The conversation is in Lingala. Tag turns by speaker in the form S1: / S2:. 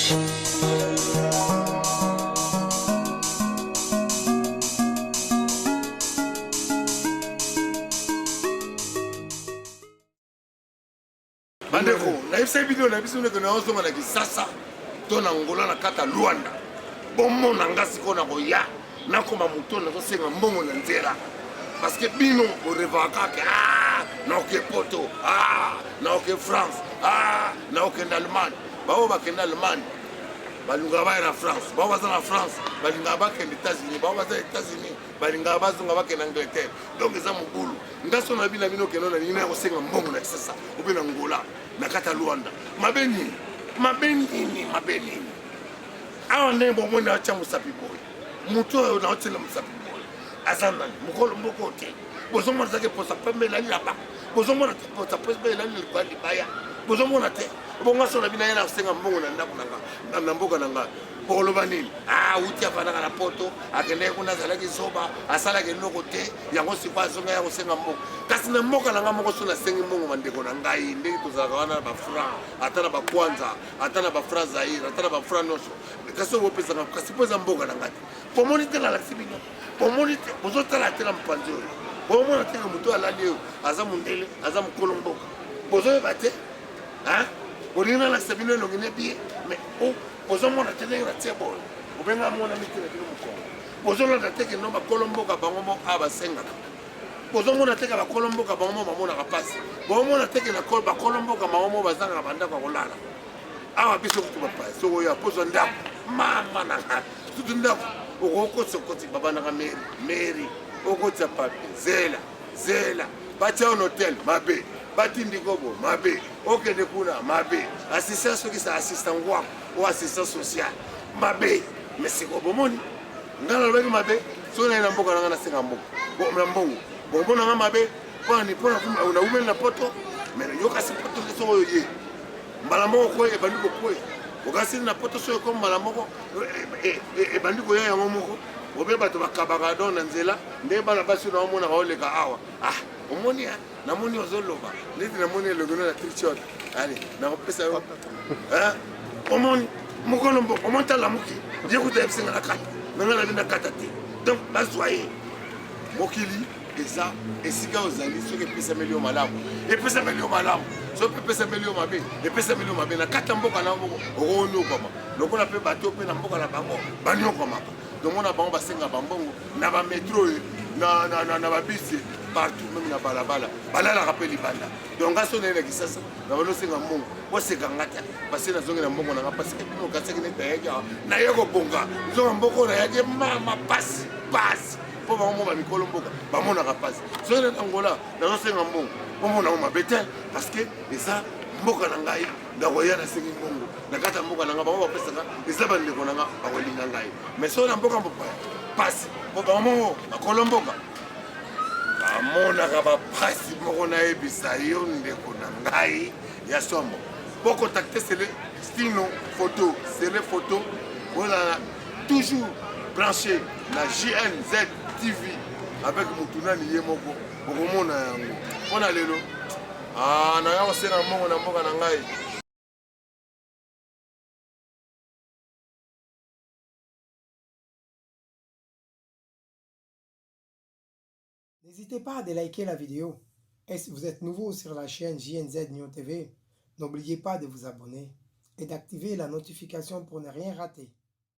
S1: Bandeko, nayebisaki bino, nayebisi bino ke naozonga na Kisasa to na Angola na kati ya Luanda. Bomona nga sikoyo nakoya nakoma moto nazosenga mbongo na nzela parce que bino borevaka kaka ah, naoke poto ah, naoke France ah, naokende Allemagne. Baoyo bakende Allemagne balingaka baya na France, baoyo baza na France balingaka bakende États-Unis, baoyo baza États-Unis balingaka bazonga bakende Angleterre. Donc eza mobulu. Nga so na bino bino kendo na nini na kosenga mbongo na Kisasa obe na Angola na kati ya Luanda. Mabe nini? Mabe nini? Mabe nini? Awa ndenge bomoni naotya mosapi boye, moto oyo naotyela mosapi boye aza nani? Mokolo mboko te. Bozomona ezaki posa pembe elali na ba, bozomona te posa pembe elali na likolo ya libaya, bozomona te. Bongo so na bino ye na kosenga mbongo na ndako na nga na mboka na nga bokoloba nini? Ah, wuti afandaka na poto, akendaki kuna, azalaki zoba, asalaka eloko te, yango sikoyo azonga ya kosenga mbongo. Kasi na mboka na ngai moko so nasengi mbongo bandeko na ngai, ndenge tozalaka wana na bafranc, ata na bakwanza, ata na bafranc Zaire, ata na bafranc nyonso, kasi oyo bopesaka, kasi mpo eza mboka na ngai te. Bomoni te nalakisi bino, bomoni te, bozotala te na mopanzi oyo, bomona te moto oyo alali oyo aza mondele, aza mokolo mboka, bozoyeba te. Bolingi nalakisa bino elongi ne bie, mais oh, bozomona te ndenge natie boye, obenga mona miti na bino mokongo, bozolanda te ke no bakolo mboka bango mo a basengaka, bozomona te ke bakolo mboka bango mo bamonaka mpasi, bomona te ke bakolo mboka bango mo bazangaka bandako ya kolala. Awa biso kutu bapaya, soki oya pozwa ndako mama na ngai, sutu ndako okokotisa okoti babandaka meri meri, okotisa papier zela zela, batia yo na hotel mabe, batindi kobo mabe, okende kuna mabe, assistant soki sa assistant ngwako o assistant social mabe. Mais sikoyo bomoni ngai nalobaki mabe, soki naye na mboka na ngai nasenga mbongo na mbongo, bomona ngai mabe mpona ni mpona nawumeli na poto. Mais yoka si poto nde soki oyo ye mbala moko koya ebandi kokwea, okasi na poto soki ekomi mbala moko ebandi koya yango moko, obe bato bakabaka don na nzela ndenge bana basi na omonaka oleka awa. Ah, omoni namoni ozoloba neti namoni elongi no na trichot, ale nakopesa yo. Omoni mokolo mboka, omoni talamuki ye kuta yebisinga na kata na ngai nabi na kata te. Donc bazwa ye mokili eza esika ozali, soki epesameli yo malamu epesameli yo malamu, soki epesameli yo mabe epesameli yo mabe. Na kati ya mboka na moko okonyokwama lokola mpe bato mpe na mboka na bango banyokwamaka. Tomona bango basenga bambongo na bametro na babisi partout, meme na balabala balalaka mpe libanda. Donc nga so naye na Kisasa na banosenga mbongo, boseka nga te parce nazongi na mbongo na nga, parce que bino okasaki neti nayaki awa naye kobonga nzonga mboko nayaki mama pasi pasi, mpo bango mo bamikolo mboka bamonaka pasi. Soki na Angola nazosenga mbongo, bomona yango mabe te parce que eza mboka na ngai. Nakoya nasengi mbongo na kati ya mboka na ngai, bango bapesaka, eza bandeko na ngai bakolinga ngai. Mais soki na mboka mopaya pasi, mpo bango moko bakolo mboka bamonaka bapasi moko. Nayebisa yo ndeko na ngai ya somo, bocontacte Sele Stino Photo, Sele Photo, ozala toujours branché na JNZ TV avec mutu nani ye moko, okomona yango. Mpo na lelo naya kosenga mbongo na mboka na ngai.
S2: N'hésitez pas à liker la vidéo. Et si vous êtes nouveau sur la chaîne JNZ Nyon TV, n'oubliez pas de vous abonner et d'activer la notification pour ne rien rater.